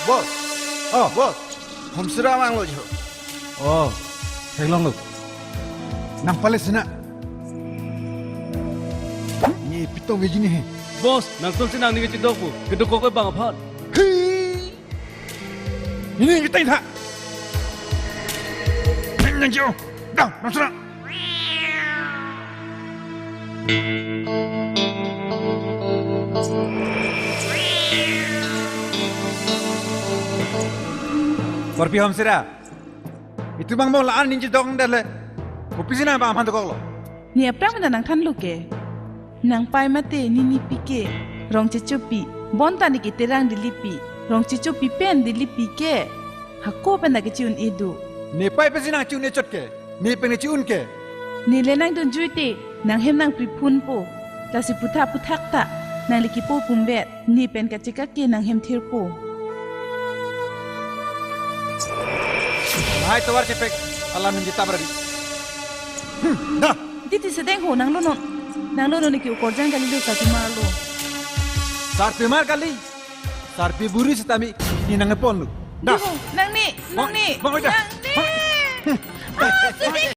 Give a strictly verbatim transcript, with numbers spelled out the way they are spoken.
Boss. Oh, boss. Homsira vanglo jo. Oh, theklonglo. Nang pale sina. Ne pitong veji ne he. Boss, nangtum si nangning kechedok pu. Kedokok ke bang aphan. Hi. Ini kita ini ha. Nang jo. Dah, nang sina. Korpi homsira. Itum bang mo la-an ning chedok dele. Kopisi nang bang aphan dokoklo. Ne aphrang mena nangthanlo ke. Nang pai mate ne nipi ke rong chechopi. Bonta ne ke Terang Dilipi. Rong chechopi pen Dilipi ke. Hako pen ta kechi-un-e do. Ne pai pensi nang chi-un-e chot ke. Ne pen kechi-un ke. Ne le nangdunjui te nanghem nangpriphunpo. Lasi puthak puthak ta nangli kipo pumbet. Ne pen kachekak ke nanghem thirpo. Hai tovar chepek alam ningje tabrari. Hmm, dah. Diti sedeng ho nanglo non. Nanglo non ke ukorjan kali lo Sarpimar lo. Sarpimar kali. Sarpi buri sitame ne nangponlo. Dah. Diho, nangni, Bang, nangni, bang, oi, dah. Nangni. Bang. Ah, sedeng